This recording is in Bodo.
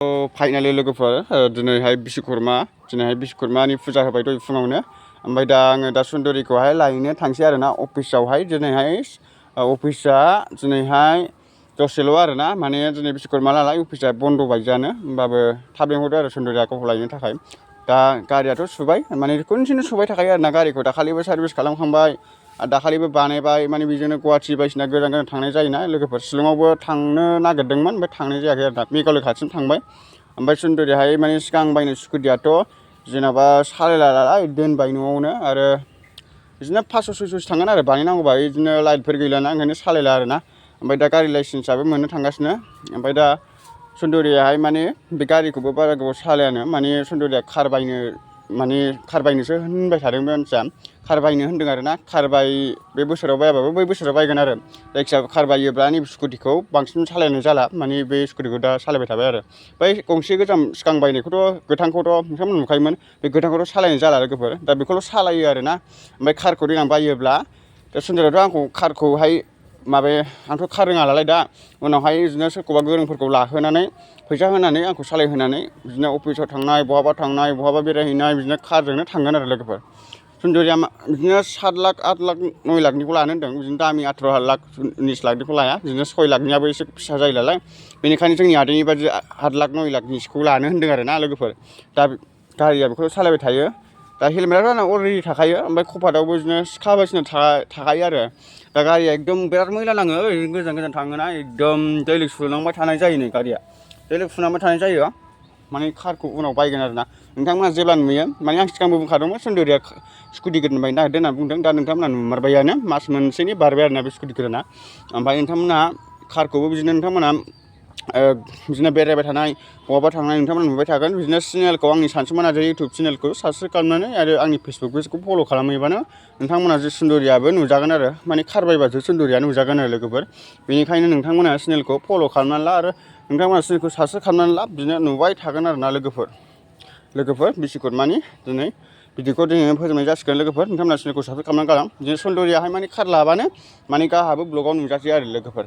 फाइनालि लोगोफोर दिनैहाय बिश्वकर्मानि फुजा होबाय दहाय फुङावनो ओमफ्राय दा आङो दा सुन्दरिखौहाय लायनो थांसै आरोना अफिसावहाय दिनैहाय अफिसा दिनैहाय दसेल' आरोना माने दिनै बिश्वकर्मा नालाय अफिसा बन्द' बायदियानो होमबाबो थाब लेंहरदो आरो सुन्दरिया गावखौ लायनो थाखाय दा गारियाथ' सुबाय माने कन्टिनिउ सुबाय थाखायो आरोना गारिखौ दाखालिबो सार्भिस खालामखांबाय दाखालिबो बानायबाय माने बेजोंनो गुवाहाटि बायदिसिना गोजान गोजान थांनाय जायोना लोगोफोर शिलंआवबो थांनो नागिरदोंमोन ओमफ्राय थांनाय जायाखै आरोना मेघालय खाथिसिम थांबाय ओमफ्राय सुन्दरियाहाय माने सिगां बायनाय स्कुटियाथ' जेनेबा सालायला नालाय दोनबाय न'आवनो आरो बिदिनो 500-600 थांगोन आरो बानायनांगौबा बिदिनो लाइटफोर गैलाना ओंखायनो सालायला आरोना ओमफ्य दा गारि लाइसेन्सआबो मोननो थांगासिनो ओमफ्राय दा सुन्दरियाहाय माने बे गारिखौबो बारा गोबाव सालायानो माने सुन्दरिया कार बायनोसो होनबाय थादों बे मानसिया कार बायनो होनदों आरोना कार बे बोसोराव बायाबाबो बै बोसोराव बायगोन आरो जायखिजाया कार बायोब्ला नैबे स्कुटिखौ बांसिन सालायनाय जाला माने बे स्कुटिखौ दा सालायबाय थाबाय आरो बै गंसे गोजाम सिगां बायनायखौथ' गोथांखौथ' नोंथांमोन नुखायोमोन बे गोथांखौथ' सालायनाय जाला लोगोफोर दा बेखौल' सालायो आरोना ओमफ्राय कारखौ देनां बायोब्ला दा सुन्दरियाथ' आंखौ कारखौहाय आंथ' कार रोङा नालाय दा उनावहाय बिदिनो सोरखौबा गोरोंफोरखौ लाहोनानै फैसा होनानै आंखौ सालायहोनानै बिदिनो अफिसाव थांनाय बहाबा बेरायहैनाय बिदिनो कारजोंनो थांगोन आरो लोगोफोर सुन्दरिया बिदिनो 7 लाख 8 लाख 9 लाखनिखौ लानो होनदों बिदिनो दामि 18 लाख 19 लाखनिखौ लाया बिदिनो 6 लाखनियाबो एसे फिसा जायो नालाय बेनिखायनो जोंनि आदैनि बादि 8 लाख 9 लाखनिखौ लानो होनदों आरोना लोगोफोर दा गारिया बेखौ सालायबाय थायो दा हेलमेटआथ' आंना अलरेडि थाखायो ओमफ्राय कभारावबो बिदिनो सिखा बायदिसिना थाखायो आरो दा गारिया एकदम बिराद मैला नाङो ओरैनो गोजान थाङोना एकदम दैलि सुनांबाय थानाय जायो नै गारिया दैलि सुनांबाय थानाय जायो माने कारखौ उनाव बायगोन आरोना नोंथांमोना जेब्ला नुयो माने आं सिगांबो बुंखादोंमोन सुन्दरिया स्कुटि गोदान बायनो नागिरदों होनना बुंदों दा नोंथांमोना नुमारबायानो मास मोनसेनि बारबाय आरोना बे स्कुटि गोदाना ओमफ्राय नोंथांमोना कारखौबो बिदिनो नोंथांमोना बिदिनो बेरायबाय थानाय बहाबा थांनाय नोंथांमोना नुबाय थागोन बिदिनो चेनेलखौ आंनि सानसुमा नार्जारि इउटुब चेनेलखौ साबसक्राइब खालामनानै आरो आंनि फेसबुक पेजखौ फल' खालामहैबानो नोंथांमोना जे सुन्दरियाबो नुजागोन आरो माने कार बायबासो सुन्दरिया नुजागोन आरो लोगोफोर बेनिखायनो नोंथांमोना चेनेलखौ फल' खालामनानै ला आरो नोंथांमोना चेनेलखौ साबसक्राइब खालामनानै ला बिदिनो नुबाय थागोन आरोना लोगोफोर बिश्वकर्मानि दिनै भिडिअखौ दिनै फोजोबनाय जासिगोन लोगोफोर नोंथांमोना चेनेलखौ साबसक्राइब खालामनानै गालां बिदिनो सुन्दरियाहाय माने कार लाबानो माने गाहाबो ब्लगाव नुजासै आरो लोगोफोर